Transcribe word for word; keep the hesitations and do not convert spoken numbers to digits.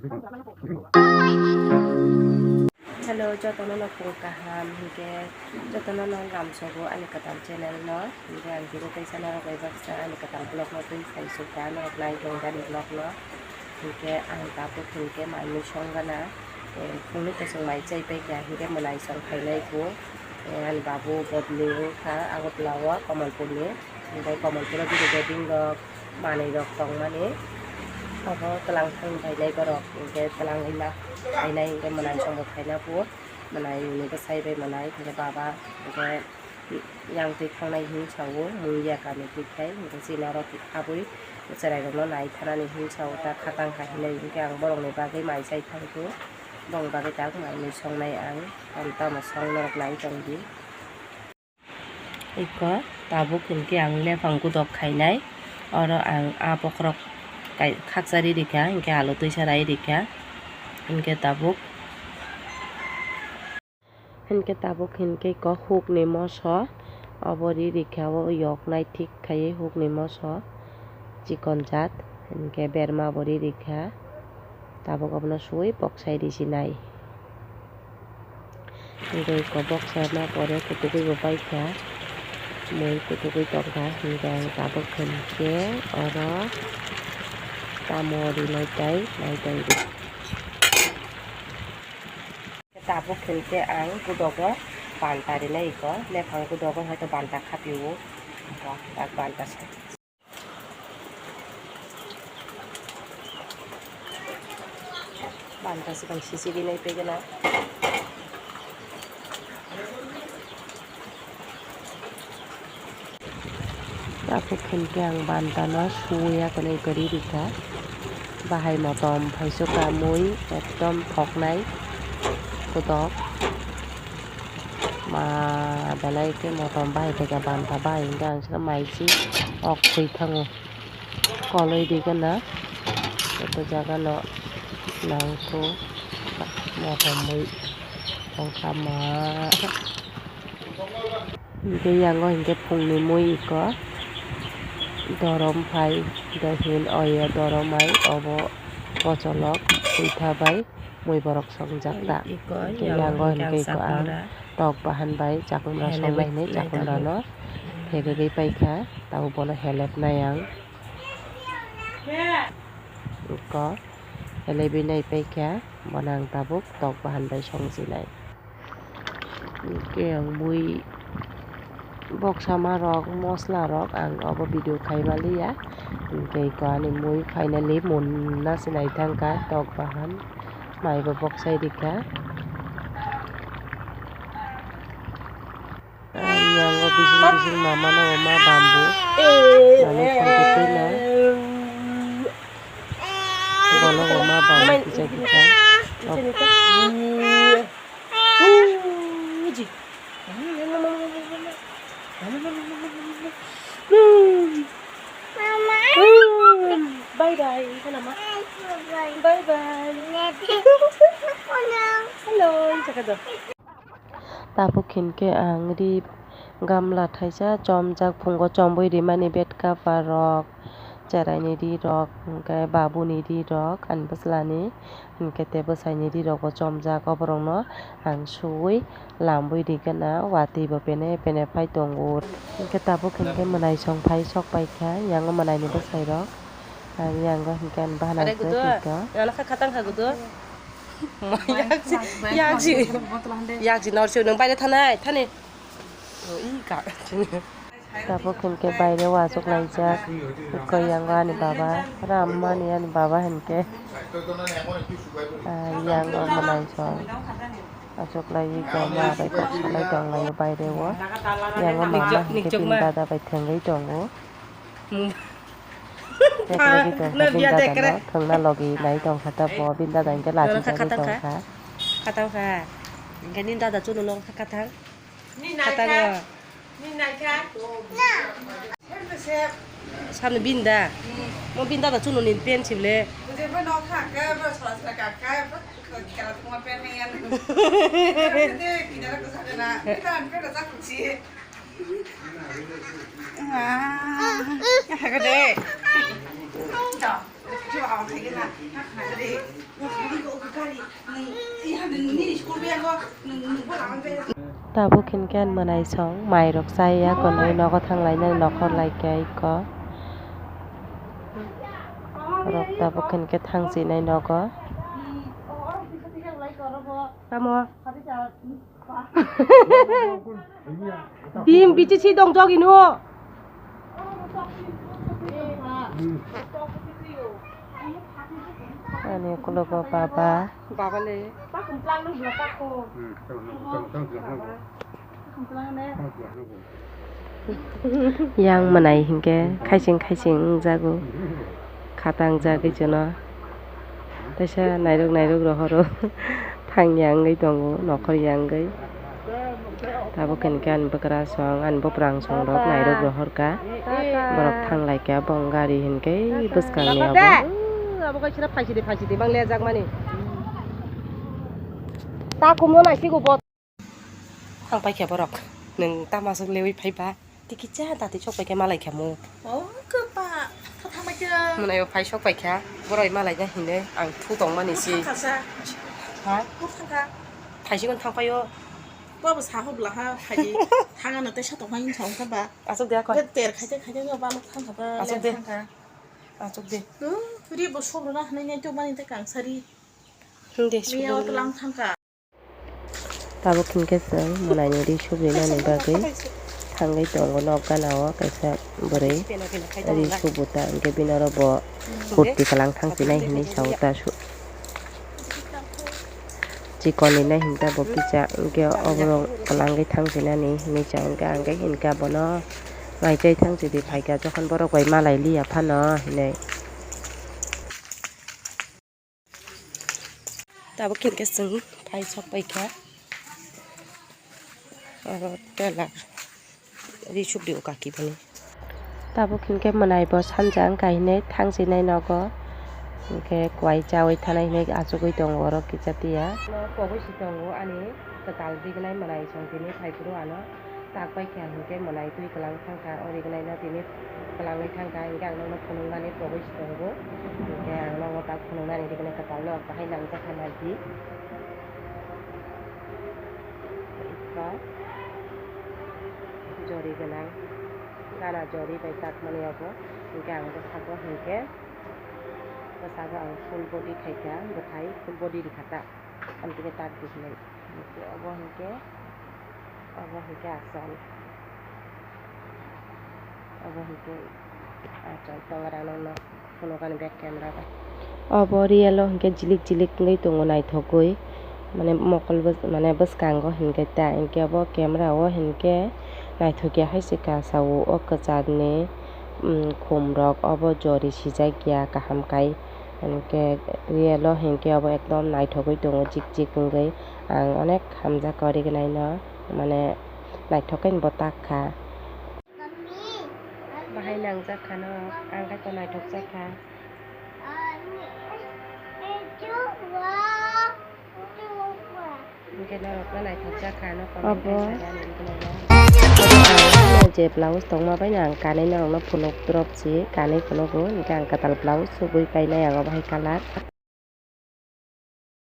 Hello, jotono no phung kaham, hinkhe jotono no lamsogo ani kwtal channel no, hinkhe ang tini kaisa norok bai baksa ani kwtal vlog no twi sai sukha norok nai tong ani vlog no, hinkhe ang tabuk hinkhe mai mui song gana, eh, phungni kwchwng mai chai paikha, hinkhe mwnai song khainai bo, eh, ani babu bodli wngkha Agartala o Kamalpur ni. Hinkhe Kamalpuro bini wedding rok, manwi rok tongmani. Obo twlang thang painai borok, hinkhe twlang wngma painai, hinkhe mwnai chwngbo khaina bo, mwnai ni bwsai bai mwnai, hinkhe baba, hinkhe yang twi thangnai hinwi sao, mui ya kami twi khai, hinkhe chini oro abui chwrai rokno nai thanani hinwi sao, ta khatang kha hinwi, hinkhe ang borokni bagwi mai chai thangkhu, borokni bagwi tak mai mui songnai ang, tamo tamo song norok nai tongdi. Iko tabuk hinkhe ang lephang kudok khainai, oro ang a bokhorok kai-, khakchari rikha, hinkhe alo twisa rai rikha, hinkhe tabuk, hinkhe tabuk hinkhe iko hukni moso, obo ri rikha, o yoknai thik khaiwi hukni moso chikon jat, hinkhe berma bo ri rikha, tabuk obono suwi boksai risinai. Hinkhe iko boksa ma pore kutugwi bo paikha, mui kutugwi tongkha, hinkhe ang tabuk hinkhe oro tamo rinai tai nai tongdi. Tabuk hinkhe ang kudogo banta rinai iko, lephang kudogo hoito banta khapio, tak banta sa. Banta swkang sisi rinai pegena. Tabuk hinkhe ang banta no suya kwnwi kwrwi rikha. Bahai motom phaiso kamui ekdom thoknai kudok. Ma belai khe motom bahai thai kha, banta bahai hinkhe ang sino mai si ok khui thango. Koloi di gana joto jaga no nangkhu motom mui tongkha ma. Hinkhe yango hinkhe phungni mui iko dorom phai dohin oya dorom ai obo bocholok puitha bai. Mui borok songjak ta. Iko, hinkhe yango hinkhe iko ang tok bahan bai chakungra songnai hinwi chakungra no phegegwi paikha, tabuk bono helep nai ang. Iko helebwi nai paikha, bono ang tabuk tok bahan bai songjinai. Hinkhe ang mui boksa ma rok, mosla rok ang obo video khai maliya. Hinkhe iko ani mui finally munna se naithangkha tok bahan, mai bo boksai rikha. Ani yango bising bising mamano ma bambu, mami phone twi na. Bono bo ma bambu kisa kisa. Uji. Bye bye, hello ma. Bye bye. Hello, jaga do. Tabuk hinkhe ang ri gamla thaisa chomjak, phungo chombwi rimani bed cover rok, cheraini ri rok, hinkhe babuni ri rok, ani bwslani. Hinkhe tei bwsaini rirokbo chomjak, oborokno ang suwi lambwi rigana, watwi bo pene pene phai tongo. Hinkhe tabuk hinkhe mwnaisong phai sok paikha, yango mwnaini bwsairok. Ang yango hinkhe ani bahanai. Are gudo, hinkhe ano kha khatang kha gudo. Yaksi, yaksi, yaksi norsi nwng baire thanai, thani. Tabuk hinkhe baire o achuklaijak, eko yango ani baba, rammani ani baba hinkhe, ah, yango mwnaisong achuklaiwi goma bai koksalai tonglaio baire o. Yango mama hinkhe bini dada bai thwngwi tongo. Ekregi tongkha bini dada no, thwngna logi nai tongkha ta bo, bini dada hinkhe lachichari tongkha. Khatang kha. Hinkhe nini dada chwngno nokha khatang. Ni naikha. Ni naikha. Sano binda. Mo binda da chuno ni pen chibile. Bujai bo nok ha ka, bo sala sala ka ka, bo kala thuma pen nang yan. Kide kide ra ko sa na. Kita an pe da sa kuchi. Ah, ya ka de. Tabuk hinkhe mwnai song mairok chaya konwi nogo thanglainai nokhor laikha ikko. Borok tabuk hinkhe thangchinai nogo. Tamo. Dim bichi si dong jog ino. Ani ukulogo baba. Baba le. Yang mwnai hinkhe khaising khaising wngjago. Khatang jagwi chwno. Teisa nairok nairok rohoro thangya wngwi tongo nokhor ya wngwi. Tabuk hinkhe ani bwkrasong ani bwpwrangsong rok nairok rohorkha. Borok thanglaikha bong gari hinkhe bwskangni abo. Abo kaisa phaisidi phaisidi bang lejakmani. Ta kumno naisigo bo. Thang paikha borok. Nwng tamo aswk lewi phaiba? Tikisa dati sok paikha malai kha mo. Oh, kwpa. Tha thang paikha. Mwnai bo phai sok paikha. Borok malai na hinwi ang thu tongmani si. Thangkha sa. Ha? Thangkha. Phaisi kon thang paio. Bo bo sa hobla ha phaidi. Thanga na tei sa tong hai thang kha ba. Aswk de akon. Ter khaite khaite ba thangkha ba. Aswk de. Thangkha. Aswk de. Ri bo sok rwna hinwi nai to mani tei kang sari. Hwng de. Ri o tlang thangkha. Tabuk hinkhe chwng mwnaini ri subrinani bagwi thangwi tongo nok gana o kaisa bwrwi ri subu ta hinkhe bini oro bo kurti kwlang thangsinai hinwi sao ta su-, chikon ninai hinta bo kisa hinkhe oborok kwlangwi thangsinani hinwi sao hinkhe ang khe hinkha bono naichai thangsidi phaikha jokhon borok bai malai liya phano hinwi. Tabuk hinkhe chwng phai sok paikha oro tela ri subri o kaki bini. Tabuk hinkhe mwnai bo sanja wngkha hinwi thangsinai nogo hinkhe kwai chawi thanai hinwi achugwi tongo oro kisa tiya. Pogwi si tongo ani kwtal rignai mwnai chwng tini phai phuru ano. Tak bai kha hinkhe mwnai twi kwlang thangkha, o rignai no tini kwlangwi thangkha, hinkhe ang nokno phunuknani pogwi si tongo. Hinkhe ang nogo tak phunuknani rignai kwtal no bahai nangjakha nai di. Ikha jori gwnang, gana jori bai tak mani obo. Hinkhe ang bwskango hinkhe, bwskango ang full body khaikha, bwthai full body rikha ta. Ang tini tak bujinai. Hinkhe obo hinkhe, obo hinkhe achal. Obo hinkhe achal tongra nokno phunukani back camera bai. Obo real o hinkhe jilik jilik wngwi tongo naithogwi. Mane mokol bw-, mane bwskango hinkhe ta hinkhe obo camera o hinkhe naithokya hai se kasa o, o kwcharni, mm, khumrok obo jori sijakya kaham kai. Hinkhe real o hinkhe obo ekdom naithogwi tongo jik jik wngwi. Ang onek hamjakha o rignai no, mane naithok khe bo tak kha. Bahai nangjak kha no, ang khe to naithok jak kha. Hinkhe norok no naithok jak kha no comment khai sa di ani rignai no. Obo ang je blouse tongma bai no ang kanwi norok no phunuk drop se kanwi phunugo, hinkhe ang kwtal blouse subui painai ang obo hai colour.